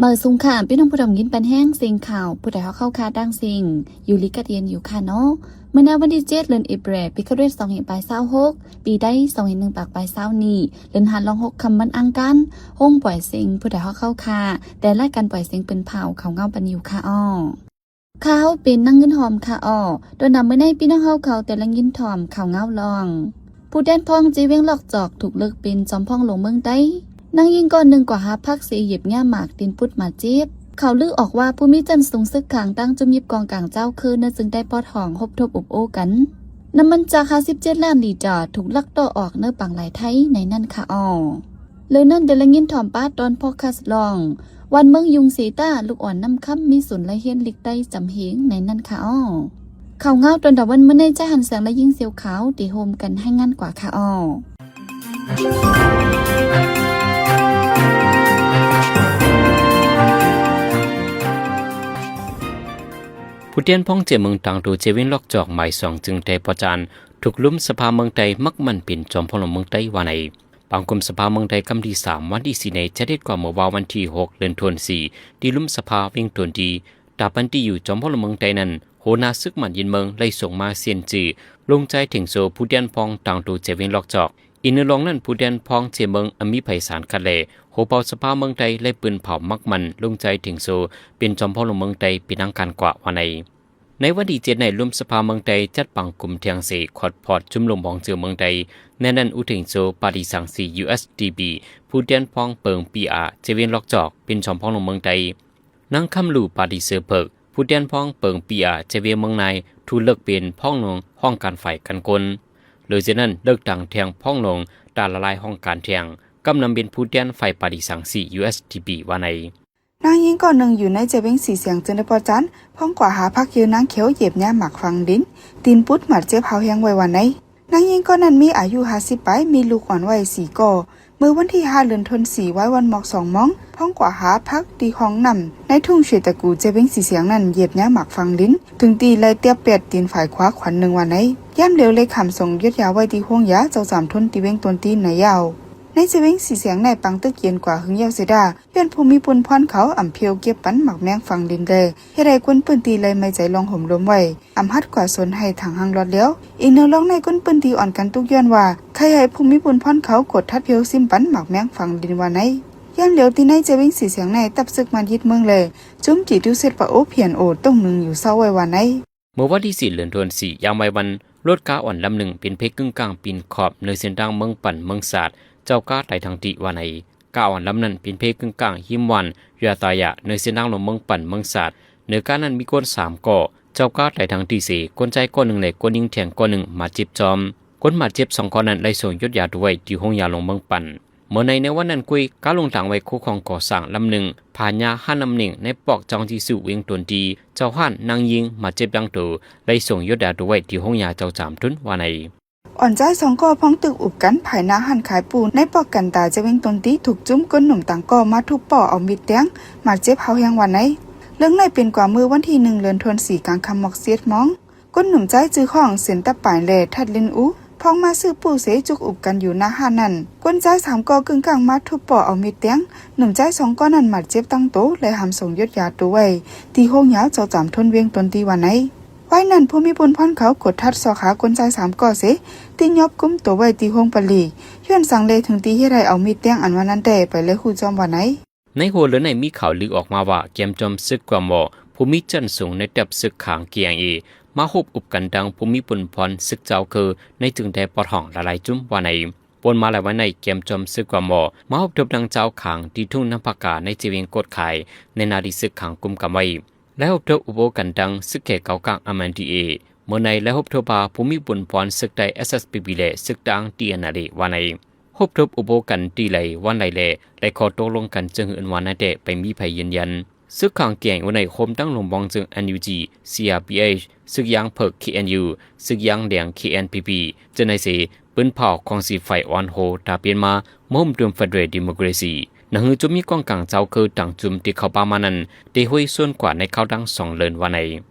ເປີດສູງຄ່ະ ພີ່ນ້ອງຜູ້ດຳຍິນປັນແຮງເສັງຂ່າວ ຜູ້ໃດຮອກເຮົາຄ່ະຕ່າງເສັງ ຢູ່ລີກັດເຢັນຢູ່ຄ່ະເນາະ. ມື້ໃນວັນທີເຈັດ ເດືອນເອເປຣ ປີຄະລິດສອງພັນປາຍຊາວຫົກ ປີໄທສອງພັນໜຶ່ງປາຍຊາວນີ້ ເດືອນຫ້າລອງຫົກຄ່ຳວັນອັງຄານ ໂຮງປ່ອຍເສັງ ຜູ້ໃດຮອກເຮົາຄ່ະ ແຕ່ລາຍການປ່ອຍເສັງເປັນພາວເຂົ້າເງົາປັນຢູ່ຄ່ະອໍ. ຂ້າເຮົາເປັນນາງເງິນຫອມຄ່ະອໍ. ໂຕນຳມື້ໃນພີ່ນ້ອງເຮົາເຂົາແຕ່ລະຍິນຖ່ອມຂ່າວເງົາລອງ ຜູ້ແທນພ້ອງເຈວຽງລອກຈອກ ຖືກເລືອກເປັນຈອມພ້ອງຫຼວງເມືອງໄທ. ນາງຍິງກ້ອນໜຶ່ງກວ່າຫາພັກເສຍຫຽບຫຍ້າໝາກຕີນປຸດບາດເຈັບ. ຂ່າວລືອອກວ່າຜູ້ມີຊັ້ນສູງຊຶກຂ້າງຕ່າງຈຸ່ມຍິບກອງກາງເຈົ້າຄືເໜືອຈຶ່ງໄດ້ປອດຫ້ອງຮົບທົບອົບໂອ້ກັນ. ນ້ຳມັນຈາກຫ້າສິບເຈັດລ້ານລີຕາ ຖືກລັກຕໍ່ອອກເໜືອປາງລາຍໄທໃນນັ້ນຄ່ະອໍ. ເລື່ອງນັ້ນແຕ່ລະຍິນຖ່ອມປາດຕອນພອດຄາສລອງ ວັນເມືອງຍຸງເສຕາ ລູກອ່ອນນ້ຳຄຳ ມີສູນໄລ່ຮຽນລິກໄຕຈຳເຮງໃນນັ້ນຄ່ະອໍ. ຂ່າວເງົາຕອນຕາເວັນມື້ໃນ ຈາຫັນແສງ ແລະ ຍິງສຽວຂາວ ໄດ້ຮ່ວມກັນລາຍງານກວ່າຄ່ະອໍ. ຜູ້ແທນພ້ອງເຈເມືອງຕ່າງໂຕເຈວຽງລອກຈອກໝາຍສອງ ຈຶ່ງໄດ້ປະຈານ ຖືກລຸ່ມສະພາເມືອງໄທ ໝັກໝັ້ນເປັນຈອມພ້ອງຫຼວງເມືອງໄທວ່າໃນ. ປາງກຸ່ມສະພາເມືອງໄທຄັ້ງທີສາມ ວັນທີສີ່ ໃນຈະເຮັດກວ່າເມື່ອວານວັນທີຫົກ ເດືອນທັນວາ ທີ່ລຸ່ມສະພາວຽງຕົນດີ ຕາປັນທີ່ຢູ່ຈອມພົນລະເມືອງໄທນັ້ນ, ຫົວໜ້າຊຶກໝານຍິນເມືອງໄດ້ສົ່ງມາເຊັນຊື່ ລົງໃຈເຖິງໂຊຜູ້ແທນພ້ອງຕ່າງໂຕເຈວຽງລອກຈອກ. ອີກໃນລອງນັ້ນ, ຜູ້ແທນພ້ອງເຈເມືອງອາມີໄພສານຂັດແລ ຫົວເປົ່າສະພາເມືອງໄທໄດ້ປືນເຜົາໝັກໝັ້ນລົງໃຈເຖິງໂຊ ເປັນຈອມພົນລະເມືອງໄທເປັນທາງການກວ່າວ່າໃນ. ໃນວັນທີເຈັດໃນ ລົມສະພາເມືອງໄທຈັດປາງກຸ່ມທຽງເສ ຂອດພອດຊຸມລົມບອງເຈີເມືອງໄທ, ໃນນັ້ນອຸເຖິງໂຊ ປາຕີສັງສີ ຢູເອັສດີພີ ຜູ້ແທນພ້ອງເປິງປີອາ ເຈວຽງລອກຈອກ ເປັນສອງພ້ອງລວງເມືອງໄທ. ນາງຄຳຫຼູ ປາຕີເສືອເຜິກ ຜູ້ແທນພ້ອງເປິງປີອາ ເຈວຽງເມືອງນາຍ ຖືກເລືອກເປັນພ້ອງຫຼວງຫ້ອງການຝ່າຍການຄົນ. ເລີຍຈາກນັ້ນ ເລືອກຕັ້ງແທງພ້ອງຫຼວງຕາລະລາຍຫ້ອງການແທງ ກຳນຳເປັນຜູ້ແທນຝ່າຍປາຕີສັງສີ ຢູເອັສດີພີ ວ່າໃນ. ນາງຍິງກ້ອນໜຶ່ງຢູ່ໃນເຈວຽງສີສຽງ ຈຶ່ງໄດ້ປະຈານ ພ້ອງກວ່າຫາພັກເຢີນາງຂຽວ ຫຽບຫຍ້າໝາກຝັງດິນ ຕີນປຸດ ບາດເຈັບຮ້າວແຮງໄວ້ວ່າໃນ. ນາງຍິງກ້ອນນັ້ນມີອາຍຸຫ້າສິບປາຍ ມີລູກອ່ອນໄວ້ສີ່ກໍ. ເມື່ອວັນທີຫ້າ ເດືອນທັນວາ ວາຍວັນໝອກສອງໂມງ ພ້ອງກວ່າຫາພັກທີ່ຮ່ອງນ້ຳ ໃນທົ່ງເຊຕະກູ ເຈວຽງສີສຽງນັ້ນ ຫຽບຫຍ້າໝາກຝັງດິນ ເຖິງທີ່ໄລ່ຕຽບແປດຕີນຝ່າຍຂວາຂວັນໜຶ່ງວ່າໃນ. ຍາມຫຼຽວໄດ້ຂ້າມສົ່ງຢົດຢາໄວ້ທີ່ໂຮງຢາເຈົ້າສາມທົນ ທີ່ວຽງຕົນຕີນນາຍາວ. ໃນເຈວຽງສີສຽງໃນ ປາງຕຶກເຢັນກວ່າຫຶງຍາວເສຍດາ ຍ້ອນຜູ້ມີບຸນພອນເຂົາອຳພຽວເກັບປັນໝາກແມງຝັງດິນແດ່ ເຮັດໃຫ້ຄົນພື້ນທີ່ໄລ່ໄມ້ໃຈລອງໂຫມລົມໄວ້ ອຳຮັດກວາດສົນໄຮ່ຖາງຫ້າງລອດແລ້ວ. ອີກແນວລອງໃນຄົນພື້ນທີ່ອ່ອນກັນຕຸກຍ້ອນວ່າ ໃຄ່ໃຫ້ຜູ້ມີບຸນພອນເຂົາກວດທັດພຽວຊິມປັນໝາກແມງຝັງດິນວ່າໃນ. ຍາມຫຼຽວທີ່ໃນເຈວຽງສີສຽງໃນ ຕັບຊຶກມາຍຶດເມືອງແລ ຈຸ້ມຈີ່ຕູເຊັດປະໂອ ພີເອັນໂອ ຕົງໜຶ່ງຢູ່ເຊົາໄວ້ວ່າໃນ. ເມື່ອວັນທີສີ່ ເດືອນທັນວາ ຍາມໄວວັນ ລົດກາອ່ອນລຳໜຶ່ງເປັນເພກຶ້ງກ້າງປິ່ນຂອບເນີເສັ້ນທາງເມືອງປັນ ເມືອງສາດ ເຈົ້າກາຕາຍທັງທີ່ວ່າໃນ. ກາອ່ອນລຳນັ້ນເປັນເພກຶ້ງກ້າງຮິມວັນຢາຕາຍະ ເນີເສັ້ນທາງລວງເມືອງປັນ ເມືອງສາດ. ເນີການັ້ນມີຄົນສາມກໍ ເຈົ້າກາຕາຍທັງທີ່ເສ ຄົນຊາຍກໍໜຶ່ງ ແລະ ຄົນຍິງແທງກໍໜຶ່ງ ບາດເຈັບຈອມ. ຄົນບາດເຈັບສອງກໍນັ້ນໄດ້ສົ່ງຢົດຢາດູໄວ້ທີ່ໂຮງຢາຫຼວງເມືອງປັນ. ເມື່ອໃນ ໃນວັນນັ້ນກຸ້ຍ ກາລົງທາງໄວ້ຄູ່ຂອງກໍ່ສ້າງລຳໜຶ່ງ ຜ່ານໜ້າຮ້ານນ້ຳເໜັງໃນປອກຈອງຈີຊູ ວຽງຕົນດີ ເຈົ້າຮ້ານນາງຍິງບາດເຈັບທັງໂຕ ໄດ້ສົ່ງຢົດຢາດູໄວ້ທີ່ໂຮງຢາເຈົ້າສາມທົນວ່າໃນ. ອ່ອນຊາຍສອງກໍພ້ອງຕຶກອຸບກັນພາຍໜ້າຮ້ານຂາຍປູໃນປອກກັນຕາ ຈະວຽງຕົນດີ ຖືກຈຸ້ມຄົນໜຸ່ມຕ່າງກໍມາທຸບປໍເອົາມີດແທງ ບາດເຈັບຮ້າວແຮງວ່າໃນ. ເລື່ອງໃນເປັນກວ່າມື້ວັນທີໜຶ່ງ ເດືອນທັນວາ ກາງຄ່ຳໝອກເຈັດໂມງ ຄົນໜຸ່ມຊາຍຊື່ຮ້ອງ ເຊັນຕະປາຍ ແລະ ທັດລິນອູ ພ້ອງມາຊື້ປູເສ ຈຸກອຸບກັນຢູ່ໜ້າຮ້ານນັ້ນ. ຄົນຊາຍສາມກໍກຶ້ງກ້າງມາທຸບປໍເອົາມີດແທງ ໜຸ່ມຊາຍສອງກໍນັ້ນບາດເຈັບທັງໂຕ ແລະ ຫາມສົ່ງຢົດຢາໂຕໄວ້ທີ່ໂຮງຢາເຈົ້າສາມທົນ ວຽງຕົນດີວ່າໃນ. ໄວ້ນັ້ນ ຜູ້ມີບຸນພອນເຂົາກົດທັດຊອກຫາຄົນຊາຍສາມກໍເສ ຕິຍອບກຸມໂຕໄວ້ທີ່ໂຮງປະລີກ ຍ້ອນສັງເລເຖິງທີ່ເຮັດໃຫ້ເອົາມີດແທງອັນວ່ານັ້ນແຕ່ໄປ ແລະ ຮູ້ຈອມວ່າໃນ. ໃນຫົວເລື່ອງໃນມີຂ່າວລືອອກມາວ່າ ກຽມຈອມຊຶກກວາມວໍ ຜູ້ມີຊັ້ນສູງໃນທັບຊຶກຂາງ ເຄໄອເອ ມາຮົບອຸບກັນດັ່ງຜູ້ມີບຸນພອນຊຶກເຈົ້າຄື ໃນຈຶ່ງໄດ້ປອດຫ້ອງຫຼາຍໆຈຸ້ມວ່າໃນ. ປ່ນມາຫຼາຍວັນໃນ ກຽມຈອມຊຶກກວາມວໍ ມາຮົບທົບດັ່ງເຈົ້າຂາງທີ່ທົ່ງນ້ຳພະກາ ໃນເຈວຽງກົດຂາຍ ໃນໜ້າທີ່ຊຶກຂາງກຸມກຳໄວ້. ແລະ ຮົບທົບອຸບໂອ້ກັນດັ່ງຊຶກແຂກເກົ່າກາງ ອາມແອນດີເອ ເມື່ອໃນ ແລະ ຮົບທົບພາຜູ້ມີບຸນພອນຊຶກໃຕ້ ເອສເອສພີພີ ແລະ ຊຶກຕ່າງ ທີເອັນແອລເອ ວ່າໃນ. ຮົບທົບອຸບໂອ້ກັນທີ່ໃດວັນໃດແລ ແລະ ຂໍ້ຕົກລົງກັນເຊິ່ງອື່ນວ່ານັ້ນແຕ່ ໄປມີໃຜຢືນຢັນ. ຊຶກຂາງ ເຄໄອເອ ໃນໂຮມຕັ້ງລວມບອງເຊິ່ງ ເອັນຢູຈີ ຊີອາພີເອັຊ ຊຶກຢາງເຜິກ ເຄເອັນຢູ ຊຶກຢາງແດງ ເຄເອັນພີພີ ຈະໃນເສ ປືນເຜົາຂອງສີໄຟອ່ອນໂຮຕາປ່ຽນມາ ມາໂຮມຕື່ມເຟເດເຣລດີໂມເຄຣຊີ ນະຫືຈຸມມີກອງກາງເຈົ້າຄືຕ່າງຈຸມທີ່ເຂົ້າປ່າມານັ້ນ ໄດ້ຫ້ວຍສ່ວນກວ່າໃນຄາວດັ່ງສອງເລີນວ່າໃນ.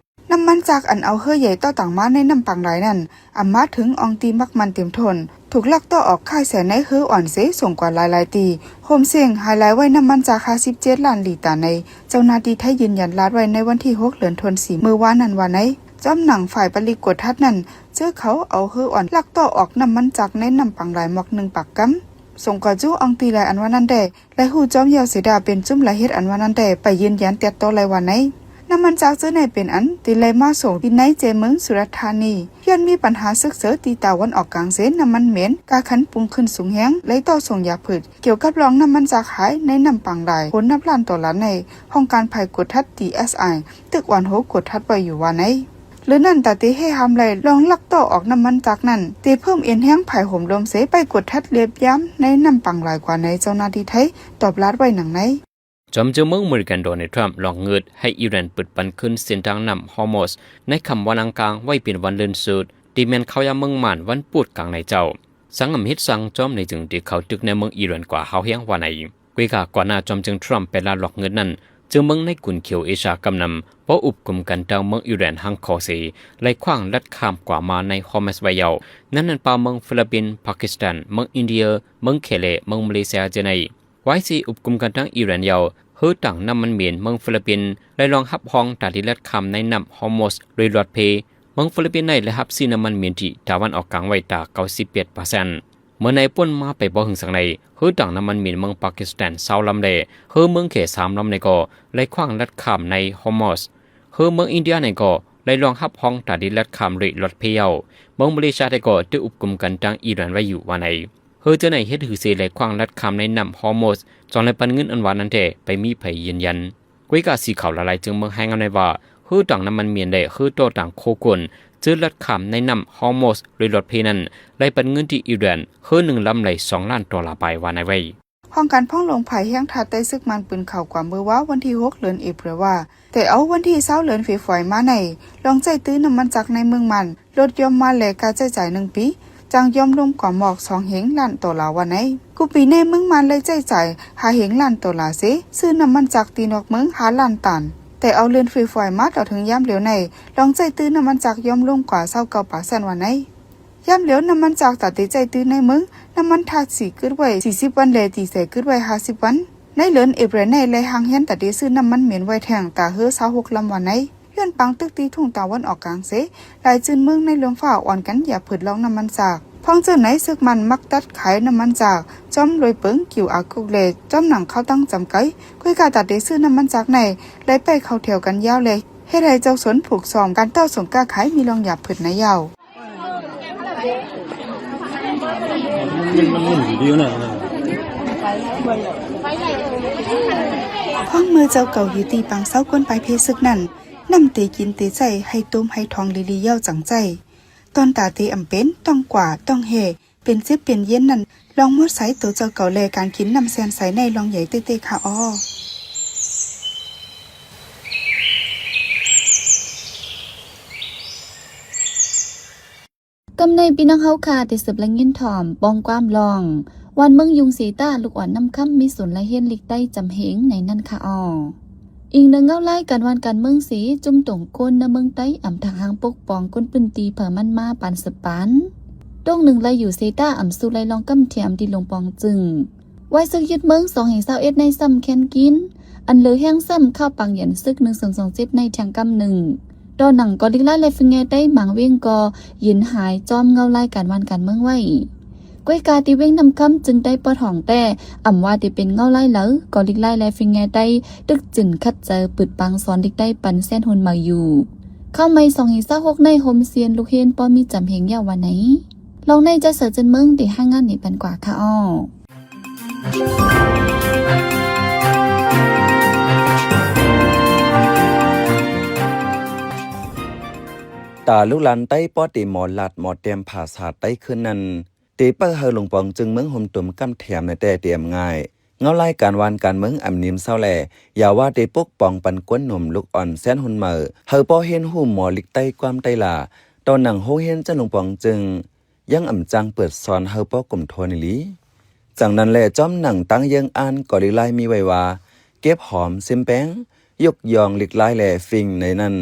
ນ້ຳມັນຈາກອັນເອົາເຮືອໃຫຍ່ຕໍ່ຕັ້ງມາໃນນ້ຳປາງລາຍນັ້ນ ອຳມາດເຖິງອ່ອງຕີໝັກໝັ່ນເຕັມໂທນ, ຖືກລັກຕໍ່ອອກຄ້າຍໃສ່ໃນເຮືອອ່ອນເສ ສົ່ງກວ່າຫຼາຍໆຕີ, ໂຮມເສັງຫາຍລາຍໄວນ້ຳມັນຈາກຫ້າສິບເຈັດລ້ານລີຕາໃນ. ເຈົ້າໜ້າທີ່ໄທຢືນຢັນລາດໄວ້ໃນວັນທີຫົກ ເດືອນທັນວາ ມື້ວານນັ້ນວ່າໃນ ຈອມໜັງຝ່າຍປະລິກກວດທັດນັ້ນ ເຈີເຂົາເອົາເຮືອອ່ອນລັກຕໍ່ອອກນ້ຳມັນຈາກໃນນ້ຳປາງລາຍໝອກໜຶ່ງປາກກຳ, ສົ່ງກວ່າຈູ່ອ່ອງຕີລາຍອັນວ່ານັ້ນແດ່ ແລະ ຮູ້ຈ້ອມຢາວເສດາເປັນຈຸ້ມລາຍເຮັດອັນວ່ານັ້ນແດ່ ໄປຢືນຢັນແຕ່ຕໍ່ໄລວ່າໃນ. ນ້ຳມັນຈາກເຈີໃນເປັນອັນຕິໄລມາສົ່ງທີ່ໃນເຈເມືອງສຸຣາດທານີ ຍ້ອນມີປັນຫາຊຶກເສີທີ່ຕາວັນອອກກາງເສ ນ້ຳມັນເໝັນກາຂັນປຸງຂຶ້ນສູງແຮງ ໄລຕໍ່ສົ່ງຢາພືດ. ກ່ຽວກັບລອງນ້ຳມັນຈາກຫາຍໃນນ້ຳປາງລາຍໂຫນນັບລ້ານໂຕລາໃນ ຫ້ອງການຝ່າຍກວດທັດ ດີເອສໄອ ຕຶກອ່ອນໂຫກວດທັດໄວ້ຢູ່ວ່າໃນ. ເຫຼືອນັ້ນ ຕາເຕແຮ່ຫ້າມໄລ່ລອງລັກຕໍ່ອອກນ້ຳມັນຈາກນັ້ນ ເຕເພີ່ມເອັນແຮງຜາຍໂຫມລົມເສ ໄປກວດທັດລຽບຢາມໃນນ້ຳປາງລາຍກວ່າໃນ. ເຈົ້າໜ້າທີ່ໄທຕອບລາດໄວ້ດັ່ງໃນ. ຈອມເຈີເມືອງເມລິກັນ ໂດນັລ ທຣຳ ລອກເງີດໃຫ້ອີຣານເປີດປັນຄືນເສັ້ນທາງນ້ຳຮອຣມຸດ ໃນຄ່ຳວັນອັງຄານໄວ້ເປັນວັນເລື່ອນສຸດ ທີ່ແມ່ນເຂົ້າຍາມເມືອງມ່ານວັນພຸດກາງໃນເຈົ້າ. ສັງອຳເຮັດສັງຈອມໃນຈຶ່ງທີ່ເຂົ້າຕຶກໃນເມືອງອີຣານກວ່າຮ້າວແຮງວ່າໃນ. ກວຍກາກ່ອນໜ້າຈອມເຈີທຣຳໄປລາວລອກເງີດນັ້ນ ເຈີເມືອງໃນກຸນເຂດເອເຊຍກຳນຳ ບໍ່ອຸບກຸມກັນທາງເມືອງອີຣານຮັງຄໍເສ ໄລ່ຂວາງລັດຂ້າມກວ່າມາໃນຮອຣມຸດໄວ້ແລ້ວ. ນັ້ນນັ້ນປາເມືອງຟີລິບປິນ, ປາກິສຖານ, ເມືອງອິນເດຍ, ເມືອງເຄເລ, ເມືອງມາເລເຊຍເຈໃນ ວາຍຊິອຸບກຸມກັນທາງອີຣານແລ້ວ ເຮືອຖັງນ້ຳມັນເໝັນເມືອງຟີລິບປິນ ໄລ່ລອງຮັບຮອງຕາທີ່ລັດຂ້າມໃນນ້ຳຮອຣມຸດໂດຍລົດເພ. ເມືອງຟີລິບປິນໃນໄດ້ຮັບຊື້ນ້ຳມັນເໝັນທີ່ຕາວັນອອກກາງໄວ້ຕາເກົ້າສິບແປດເປີເຊັນ. ເມື່ອໃນປ່ນມາໄປບໍ່ເຖິງສັງໃນ ເຮືອຖັງນ້ຳມັນເໝັນເມືອງປາກິສຖານຊາວລຳແລະ ເຮືອເມືອງເຄສາມລຳໃນກໍໄລ່ຂວາງລັດຂ້າມໃນຮອຣມຸດ. ເຮືອເມືອງອິນເດຍໃນກໍໄລ່ລອງຮັບຮອງຕາທີ່ລັດຂ້າມໂດຍລົດເພແລ້ວ. ເມືອງມາເລເຊຍໃນກໍໄດ້ອຸບກຸມກັນທາງອີຣານໄວ້ຢູ່ວ່າໃນ. ເຮືອເຈີໃນເຮັດຫືເສໄລ່ຂວາງລັດຂ້າມໃນນ້ຳຮອຣມຸດ ຈອງໄດ້ປັນເງິນອັນວ່ານັ້ນແທ້ ໄປມີໃຜຢືນຢັນ. ກວຍກາສື່ຂ່າວຫຼາຍໆເຈີເມືອງລາຍງານໄວ້ວ່າ ເຮືອຖັງນ້ຳມັນເໝັນ ແລະ ເຮືອຕໍ່ຕ່າງໂຄກົນ ເຈີລັດຂ້າມໃນນ້ຳຮອຣມຸດໂດຍລົດເພນັ້ນ ໄລ່ປັນເງິນທີ່ອີຣານ ເຮືອໜຶ່ງລຳໄດ້ສອງລ້ານໂຕລາປາຍວ່າໃນໄວ້. ຫ້ອງການພອງຫຼວງພາຍແຫ່ງທາດໃຕ້ຊຶກມ່ານປືນຂ່າວກວ່າເມື່ອວານວັນທີຫົກ ເດືອນເອເປຣລວ່າ ແຕ່ເອົາວັນທີຊາວ ເດືອນເຟບຣວາຣີມາໃນ ລອງໃຊ້ຕື້ນ້ຳມັນຈາກໃນເມືອງມ່ານ ລົດຢ່ອມມາແລະ ຄ່າໃຊ້ຈ່າຍໜຶ່ງປີ ຈັ່ງຢ່ອມລົງກວ່າໝອກສອງເຮັງລ້ານໂຕລາວ່າໃນ. ກູປີໃນເມືອງມ່ານໄດ້ໃຊ້ຈ່າຍຫ້າເຮັງລ້ານໂຕລາເສ ຊື້ນ້ຳມັນຈາກທີ່ນອກເມືອງຫ້າລ້ານຕານ ແຕ່ເອົາເດືອນເຟບຣວາຣີມາຕໍ່ເຖິງຍາມຫຼຽວໃນ ລອງໃຊ້ຕື້ນ້ຳມັນຈາກຍ່ອມລົງກວ່າຊາວເກົ້າເປີເຊັນວ່າໃນ. ຍາມຫຼຽວນ້ຳມັນຈາກຕາເຕໃຊ້ຕື້ໃນເມືອງ ນ້ຳມັນທາດສີກຶດໄວ້ສີ່ສິບວັນ ແລະ ຕີໃສ່ກຶດໄວ້ຫ້າສິບວັນ. ໃນເດືອນເອເປຣນໃນໄດ້ຮ່າງແຮນຕາເຕຊື້ນ້ຳມັນເໝັນໄວ້ແທ່ງຕາເຮືອຊາວຫົກລຳວ່າໃນ. ຍ້ອນປາງຕຶກທີ່ທຸ່ງຕາວັນອອກກາງເສ ຫຼາຍຈືນເມືອງໃນລວມຟ້າອ່ອນກັນຢາເພີດລອງນ້ຳມັນຈາກ. ພວກເຈົ້ານາຍຊຶກມັນມັກຕັດຂາຍນ້ຳມັນຈາກ ຈອມລວຍເປິງ ກິວອາກຸກ ແລະ ຈອມໜັງເຂົ້າຕັ້ງຈຳໄກ. ກວຍກາຕາເຕຊື້ນ້ຳມັນຈາກໃນໄດ້ໄປເຂົ້າແຖວກັນຍາວ ແລະ ເຮັດໃຫ້ເຈົ້າຊົນຜູກຊ້ອມ ການຕໍ່ສົ່ງຄ້າຂາຍມີລອງຢາເພີດໃນຍາວ. ຟັງເມື່ອເຈົ້າເກົ່າຢູ່ທີ່ປາງເຊົາຄົນປາຍເພຊຶກນັ້ນ ນ້ຳເຕກິນເຕໃຊ້ໃຫ້ຕົ້ມໃຫ້ທອງລີໆ ຍາວຈັ່ງໃຈ. ຕອນຕາເຕອຳເປັນ ຕ້ອງກວາດ ຕ້ອງແຫ່ ເປັນເຈັບເປັນເຢັນນັ້ນ ລອງໝົດໃສໂຕເຈົ້າເກົ່າ ແລະ ການກິນນ້ຳແຊ່ນໃສໃນລອງໃຫຍ່ເຕໆ ຄະອໍ. ກຳໃນພີ່ນ້ອງເຮົາຄາ ໄດ້ສືບລະຍິນຖ່ອມ ປ້ອງຄວາມລອງ ວັນເມືອງຍຸງເຊຕາ ລູກອ່ອນນ້ຳຄຳ ມີສູນລະຮຽນລິກໄຕ້ຈຳເຮງໃນນັ້ນຄະອໍ. ອີງເໜືອເງົາລາຍການວານການເມືອງເສ ຈຸ້ມຕົງຄົນໃນເມືອງໃຕ້ ອຳທາງຮ່າງປົກປ້ອງຄົນພື້ນທີ່ເຜົ່າມັນມາປານສືບປານ. ຕົງໜຶ່ງລະຢູ່ເຊຕາ ອຳສູ່ໄລລອງກຳຖຽມທີ່ຫຼົງປອງຈຶ່ງ ໄວ້ຊຶກຍຶດເມືອງສອງເຮງຊາວເອັດໃນຊ້ຳແຄນກິນ ອັນເຫຼືອແຮງຊ້ຳຂ້າວປາງຢັນຊຶກໜຶ່ງສອງສອງເຈັດໃນແທ່ງກຳໜຶ່ງ. ຕໍ່ໜັງກໍລິກລາຍ ແລະ ຟິງແງໃຕ້ ບາງເວັງກໍຢືນຫາຍຈອມເງົາລາຍການວານການເມືອງໄວ້. ກວຍກາທີ່ເວັງນ້ຳຄຳຈຶ່ງໄດ້ປອດຫ້ອງແຕ່ ອຳວ່າທີ່ເປັນເງົາລາຍເລີ ກໍລິກລາຍ ແລະ ຟິງແງໃຕ້ ຕຶກຈືນຂັດໃຈປຶດປາງສອນລິກໄດ້ປັນແຊນຮຸນເໝີຢູ່. ເຂົ້າໃໝ່ສອງເຮງຊາວຫົກໃນໂຮມຮຽນລູກຮຽນປໍມີຈຳເຮງຍາວວ່າໃນ. ລອງໃນຈະເສີເຈີນເມືອງ ທີ່ຮາຍງານນີ້ປັນກວ່າຄະອໍ. ຕາລູກຫຼານໃຕ້ ພໍເຕໝໍລາດໝໍແຕ້ມພາສາໃຕ້ຄືນນັ້ນ ເຕເປີໃຫ້ຫຼົງປອງຈຶ່ງເມືອງໂຮມຕຸມກຳແຖມໃນແຕ່ເຕອຳງ່າຍ. ເງົາລາຍການວານການເມືອງອຳນິມເຊົາແລ ຢາວ່າເຕປົກປ້ອງປັນກວນໜຸ່ມລູກອ່ອນແຊນຮຸນເໝີ ໃຫ້ປໍຮຽນຮູ້ໝໍລິກໄຕ້ຄວາມໄຕ້ລາ ຕໍ່ໜັງໂຮງຮຽນຈະຫຼົງປອງຈຶ່ງ ຍັງອຳຈັ່ງເປີດສອນໃຫ້ປໍກຸມທົນອີ່ຫຼີ. ຈັ່ງນັ້ນແລ ຈອມໜັງຕັ້ງເຢິງອ່ານກໍລິກລາຍມີໄວ້ວ່າ ເກັບຫອມ ຊິມແປງ ຍົກຍ້ອງລິກລາຍ ແລ ຟິງໃນນັ້ນ.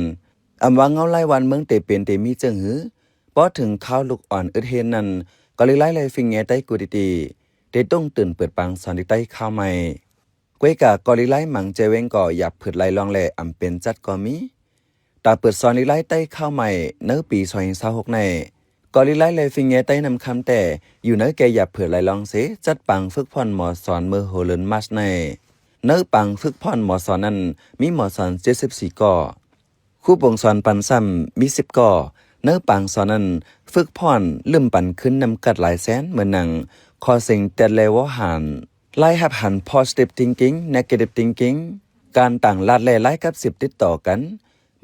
ອຳວ່າເງົາລາຍວານເມືອງເຕເປັນເຕມີເຈີງຫື ພໍເຖິງຄາວລູກອ່ອນອຶດເຮນນັ້ນ, ເກົາຫຼີໃຕ້ ແລະ ຟິງແງໃຕ້ ກູຕີຕີ ເຕຕົງຕື່ນເປີດປາງສອນລິກໃຕ້ຄາວໃໝ່. ກວຍກາເກົາຫຼີໃຕ້ ມັງແຈເວັງກໍຢາບຜືດລາຍລອງ ແລະ ອຳເປັນຈັດກໍມີ. ຕາເປີດສອນລິກໃຕ້ຄາວໃໝ່ໃນປີສອງພັນຊາວຫົກໃນ, ເກົາຫຼີໃຕ້ ແລະ ຟິງແງໃຕ້ນ້ຳຄຳແຕ່ ຢູ່ໃນແກ່ຢາບຜືດລາຍລອງເສ ຈັດປາງຝຶກຜ່ອນໝໍສອນເມື່ອຫົວເດືອນມາດໃນ. ໃນປາງຝຶກຜ່ອນໝໍສອນນັ້ນ ມີໝໍສອນເຈັດສິບສີ່ກໍ. ຄູປົງສອນປັນຊ້ຳມີສິບກໍ. ໃນປາງສອນນັ້ນ ຝຶກຜ່ອນລືມປັນຄືນນຳກັດຫຼາຍແສນ ເໝືອນໜັງ ຂໍ້ເສັງແຕັດ ແລະ ວໍຫານ, ລາຍຮັບຫັນ positive thinking, negative thinking, ການຕາງລາດ ແລະ ລາຍກັບສິບຕິດຕໍ່ກັນ,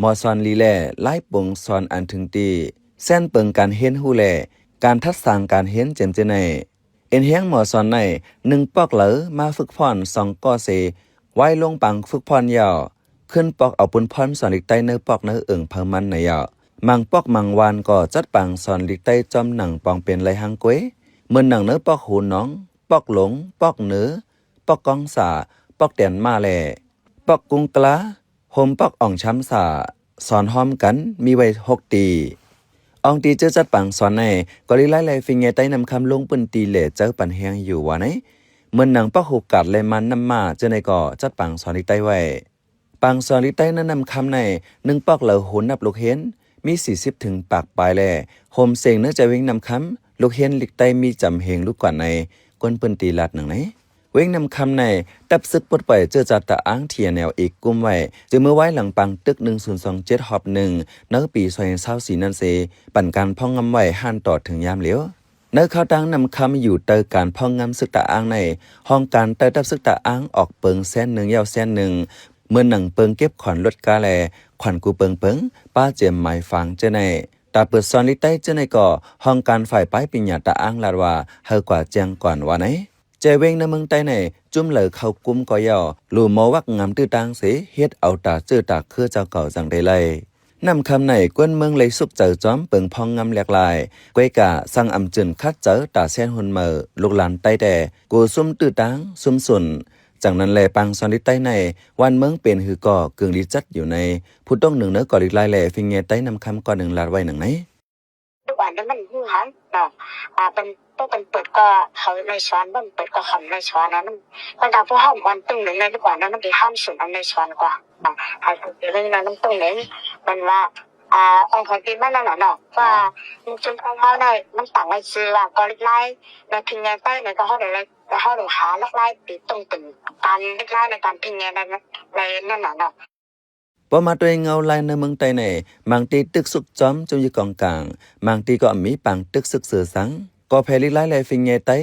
ໝໍສອນລີ ແລະ ລາຍປົງສອນອັນເຖິງຕີ, ແສນເປິງການຮຽນຮູ້ ແລະ ການທັດສາງການຮຽນ ເຈັມເຈໄນ. ເອັນແຮງໝໍສອນໃນໜຶ່ງປອກເລີມາຝຶກຜ່ອນສອງກໍເສ ໄວ້ລົງປາງຝຶກຜ່ອນຍາວ ຂຶ້ນປອກເອົາປຸນພອນສອນລິກໃຕ້ໃນປອກໃນເອີງເພີາມັນໃນຍາວ. ມັງປອກມັງວານກໍຈັດປາງສອນລິກໃຕ້ຈອມໜັງປອງເປັນລາຍຮ່າງກວຍ ເໝືອນໜັງໃນປອກຫູໜອງ, ປອກຫຼົງ, ປອກເໜີ, ປອກກອງສາ, ປອກແຕນມ້າ ແລະ ປອກກຸງກະລາ. ໂຮມປອກອອງຊຳສາ ສອນຮ່ວມກັນມີໄວ້ຫົກຕີ. ອອງຕີເຈີຈັດປາງສອນໃນ ເກົາຫຼີໃຕ້ ແລະ ຟິງແງໃຕ້ນ້ຳຄຳລົງພື້ນທີ່ ແລະ ເຈີປັນແຮງຢູ່ວ່າໃນ ເໝືອນໜັງປອກຫູກາດ ແລະ ມານນ້ຳມ້າເຈີໃນກໍຈັດປາງສອນລິກໃຕ້ໄວ້. ປາງສອນລິກໃຕ້ໃນນ້ຳຄຳໃນໜຶ່ງປອກເລີໂຮນັບລູກຮຽນ ມີສີ່ສິບເຖິງປາກປາຍ ແລະ ໂຮມເສັງໃນຈາເວັງນ້ຳຄຳ ລູກຮຽນລິກໃຕ້ມີຈຳເຮງລູກກວ່າໃນ ຄົນພື້ນທີ່ລາດໜັງໃນ. ເວັງນ້ຳຄຳໃນ ຕັບຊຶກປົດປ່ອຍເຈີຈາຕະອ້າງ ທີເອັນແອລ ອີກກຸ່ມໄວ້ ຈາກເມື່ອວາຍຫຼັງປາງຕຶກໜຶ່ງສູນສອງເຈັດຮອບໜຶ່ງ ໃນປີສອງພັນຊາວສີ່ນັ້ນເສ ປັນການພອງງຳໄວ້ຫັ້ນຕໍ່ເຖິງຍາມຫຼຽວ. ໃນຄາວຕັ້ງນ້ຳຄຳຢູ່ໃຕ້ການພອງງຳຊຶກຕະອ້າງໃນ ຫ້ອງການໃຕ້ທັບຊຶກຕະອ້າງອອກເປິງແສນໜຶ່ງ ຍາວແສນໜຶ່ງ ເໝືອນໜັງເປິງເກັບຂວັນລົດກາ ແລະ ຂວັນກູເປິງເປິງ ປາເຈັມໝາຍຝາງເຈີໃນ. ຕາເປີດສອນລິກໃຕ້ເຈີໃນກໍ ຫ້ອງການຝ່າຍປາຍປິນຍາຕະອ້າງລາດວ່າ ໃຫ້ກວ່າແຈ້ງກ່ອນວ່າໃນ. ແຈເວັງໃນເມືອງໃຕ້ໃນ ຈຸ້ມເລີເຂົ້າກຸ່ມກໍເຍົາະ ຫຼູ່ມໍວັກງາມຕື້ຕ່າງເສ ເຮັດເອົາຕາເຈີຕາຄືເຈົ້າເກົ່າຈັ່ງໄດ້ໄລ່. ນ້ຳຄຳໃນ ກວນເມືອງໄລ່ສຸກເຈີຈອມເປິງພອງງຳແຫຼກຫຼາຍ ກວຍກາສັງອຳຈືນຄັດເຈີຕາແສນຮຸ່ນເໝີ ລູກຫຼານໃຕ້ແຕ່ ໂກສຸມຕື້ຕ່າງ ຊຸມຊຸນ. ຈັ່ງນັ້ນແລ ປາງສອນລິກໃຕ້ໃນ ວານເມືອງເປັນຫືກໍ ກຶ່ງລິຈັດຢູ່ໃນ ຜູ້ຕົງໜຶ່ງໃນເກົາຫຼີໃຕ້ ແລະ ຟິງແງໃຕ້ນ້ຳຄຳ ກໍໜຶ່ງລາດໄວ້ໜັງໃນ. ທຸກອັນນີ້ມັນຮູ້ຫັ້ນເນາະ ອ່າ ເປັນ ບໍ່ເປັນເປີດກໍເຂົາໄລ່ສອນ ບໍ່ເປັນເປີດກໍເຂົາໄລ່ສອນນະ ມັນ ມັນກໍຜູ້ເຮົາອັນຕຶງໜຶ່ງໃນທຸກອັນນັ້ນ ມັນຊິຫ້າມສູນອັນໄລ່ສອນກວ່າເນາະ ໃຫ້ຜູ້ທີ່ເຮັດນັ້ນມັນຕຶງໜຶ່ງ ແມ່ນວ່າ ອ່າ ຂອງເຂົາທີ່ມັນນັ້ນນະເນາະ ວ່າ ອ່າ ຊຸມຊົນຂອງເຮົາໄດ້ ມັນຕັ້ງໄວ້ຊື່ວ່າກໍລິກໄລ່ ແລະ ພິງແງໃຕ້ ແລ້ວກໍເຮົາໄດ້ ເຮົາໄດ້ຫາຫຼັກໄລ່ທີ່ຕົງເປັນການລິກໄລ່ ແລະ ການພິງແງໃນ ໃນນັ້ນນະເນາະ. ພໍມາດ້ວຍເງົາລາຍໃນເມືອງໃຕ້ໃນ ບາງທີ່ຕຶກຊຸກຈອມຈຸ້ມຢູ່ກອງກາງ, ບາງທີ່ກໍອຳມີປາງຕຶກຊຶກເສືອສັງ, ກໍແຜ່ລິກລາຍ ແລະ ຟິງແງໃຕ້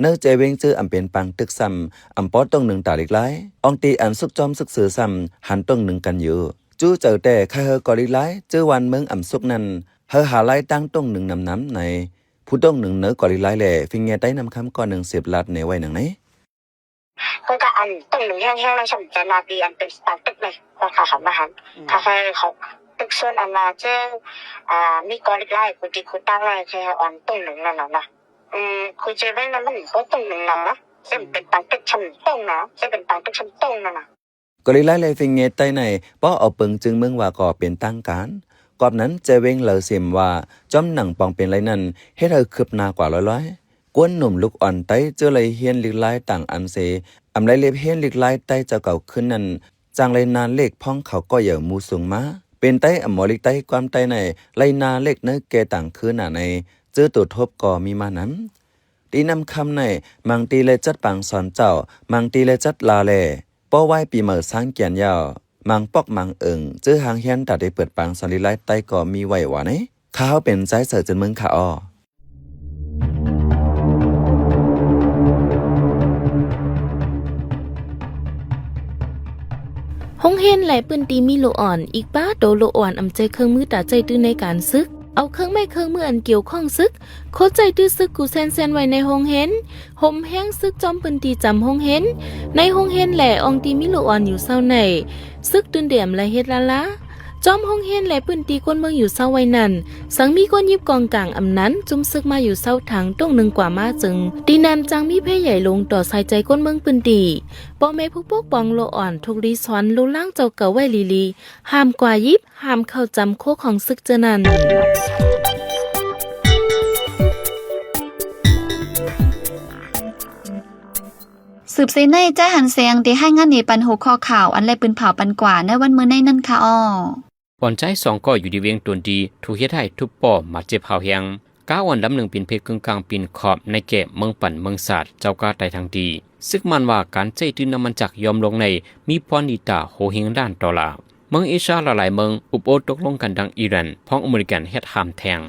ໃນໃຈເວງຈື່ອຳເປັນປາງຕຶກຊ້ຳ ອຳປໍຕົງໜຶ່ງຕາລິກລາຍ, ອອງຕີອັນຊຸກຈອມຊຶກເສືອຊ້ຳ ຫັນຕົງໜຶ່ງກັນຢູ່. ຈູ້ເຈີແຕ່ໄຄເຮີກໍລິກລາຍ ຈື່ວານເມືອງອຳສຸກນັ້ນ ເຮີຫາລາຍຕ່າງຕົງໜຶ່ງນຳນຳໃນ ຜູ້ຕົງໜຶ່ງເນີກໍລິກລາຍ ແລະ ຟິງແງໃຕ້ນຳຄຳກໍໜຶ່ງເສບລາດແນໄວ້ໜັງໃນ. ເພິ່ນກະອັນ ຕົງໜຶ່ງແຮງໆ ແລ້ວຊ່ຳແຕ່ລາດດີອັນເປັນສະຕານຕຶກເລີຍ ວ່າຂ້າເຂົ້າມາຫັ້ນ ອືມ ຂ້າໃຫ້ເຂົາຕຶກສ່ວນອັນວ່າເຈົ້າ ອ່າ ມີກໍລິກລາຍ ຄູຕີຄູຕາງໄວ້ ໃຫ້ເຮົາອັນຕົງໜຶ່ງນັ້ນນະ ອືມ ຄູເຈເວງນັ້ນມັນບໍ່ຕົງໜຶ່ງນຳນະ ເຊິ່ງເປັນປາງຕຶກຊ່ຳຕົງນະ ເຊິ່ງເປັນປາງຕຶກຊ່ຳຕົງນັ້ນນະ. ກໍລິກລາຍ ແລະ ຟິງແງໃຕ້ໃນ ປໍເອົາເປິງຈຶງເມືອງວ່າກໍເປັນທາງການ. ກອບນັ້ນ ແຈເວງເລົ່າເສມວ່າ ຈອມໜັງປອງເປັນໄລນັ້ນ ເຮັດໃຫ້ຄືບໜ້າກວ່າລ້ອຍໆ. ກວນໜຸ່ມລູກອ່ອນໃຕ້ເຈີໄລຮຽນລິກລາຍຕ່າງອັນເສ ອຳໄລເລັບຮຽນລິກລາຍໃຕ້ເຈົ້າເກົ່າຄືນນັ້ນ ຈັ່ງໄລນາເລກພ້ອງເຂົາກໍເຍົາໝູ່ສູງມາ ເປັນໄຕ້ອຳໝໍລິກໃຕ້ຄວາມໃຕ້ໃນ ໄລນາເລກໃນແກ່ຕ່າງຄືນໜ້າໃນ ເຈີໂຕທົບກໍມີມານຳ. ຕີນ້ຳຄຳໃນ ມັງຕີແລະຈັດປາງສອນເຈົ້າ ມັງຕີແລະຈັດລາແລ ປໍວາຍປີໃໝ່ຊ້າງກຽນຍາວ ມັງປອກມັງເອີງ ເຈີຮ່າງຮຽນຕາໄດ້ເປີດປາງສອນລິກລາຍໃຕ້ກໍມີໄວ້ວ່າໃນ. ຂ້າເຮົາເປັນຊາຍເສືອເຈີນເມືອງຂ້າອໍ. ໂຮງຮຽນ ແລະ ພື້ນທີ່ມີລູກອ່ອນ ອີກປາໂຕລູກອ່ອນອຳໃຈເຄື່ອງມືຕາໃຈຕື້ໃນການຊຶກ ເອົາເຄື່ອງໄມ້ເຄື່ອງມືອັນກ່ຽວຂ້ອງຊຶກ ໂຄດໃຈຕື້ຊຶກກູແຊນແຊນໄວ້ໃນໂຮງຮຽນ ໂຮມແຮງຊຶກຈອມພື້ນທີ່ຈຳໂຮງຮຽນ ໃນໂຮງຮຽນແລ ອອງຕີມີລູກອ່ອນຢູ່ເຊົ້າໃນ ຊຶກຕື່ນເດມລະເຮັດລະລາ ຈອມໂຮງຮຽນ ແລະ ພື້ນທີ່ຄົນເມືອງຢູ່ເຊົາໄວ້ນັ້ນ ສັງມີຄົນຫຍິບກອງກາງອຳນານ ຈຸ່ມເສິກມາຢູ່ເຊົາທາງຕົງໜຶ່ງກວ່າມາເຊິ່ງ ທີ່ນັ້ນຈັ່ງມີໄພໃຫຍ່ລົງຕໍ່ໃສ່ໃຈຄົນເມືອງພື້ນທີ່. ພໍ່ແມ່ຜູ້ປົກປ້ອງໂລອ່ອນ ທຸກລີສອນລູລາງເຈົ້າເກົ່າໄວ້ລີໆ ຫ້າມກວ່າຫຍິບ ຫ້າມເຂົ້າຈຳໂຄຂອງເສິກເຈີນັ້ນ. ສືບເສຍໃນ ຈາຍຫັນແສງ ໄດ້ຮາຍງານໃນປັນຫົວຂໍ້ຂ່າວ ອັນແລປຶນເຜົາປັນກວ່າໃນວັນມື້ໃນນັ້ນຄ່ະອໍ. ອ່ອນໃຈສອງກໍຢູ່ທີ່ວຽງຕົນດີ ຖືກເຮັດໃຫ້ທຸບປໍບາດເຈັບຮ້າວແຮງ. ກາອ່ອນລຳໜຶ່ງປິ່ນເພກຶ້ງກາງປິ່ນຂອບໃນແກມເມືອງປັນເມືອງສາດ ເຈົ້າກາໄຕທາງດີ. ຊຶກໝັ້ນວ່າການໃຊ້ຕື້ນນ້ຳມັນຈັກຍອມລົງໃນ ມີພອນດີຕາໂຮເຮງລ້ານໂດລາ. ເມືອງເອຊຽຫຼາຍໆເມືອງອຸບໂອຕົກລົງກັນດັ່ງອີຣານ ພ້ອມອາເມລິກັນເຮັດຫ້າມແທງ.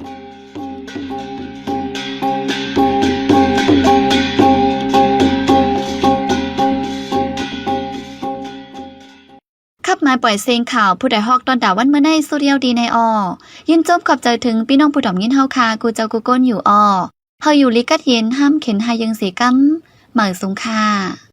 ຂັບມາປ່ອຍເສັງຂ່າວ ຜູ້ໃດຮອກຕ້ອນຕາວັນມື້ໃນ ສຸດຍອດດີໃນອໍ. ຍິນຊົມຂອບໃຈເຖິງພີ່ນ້ອງຜູ້ດອມຍິນເຮົາຄ່າ ກູ່ເຈົ້າກູ່ກົນຢູ່ອໍ. ເຮົາຢູ່ລີກັດເຢັນ ຫ້າມເຂັນຫາຍເຢິງເສກຳ. ໝາຍສູງຄ່າ.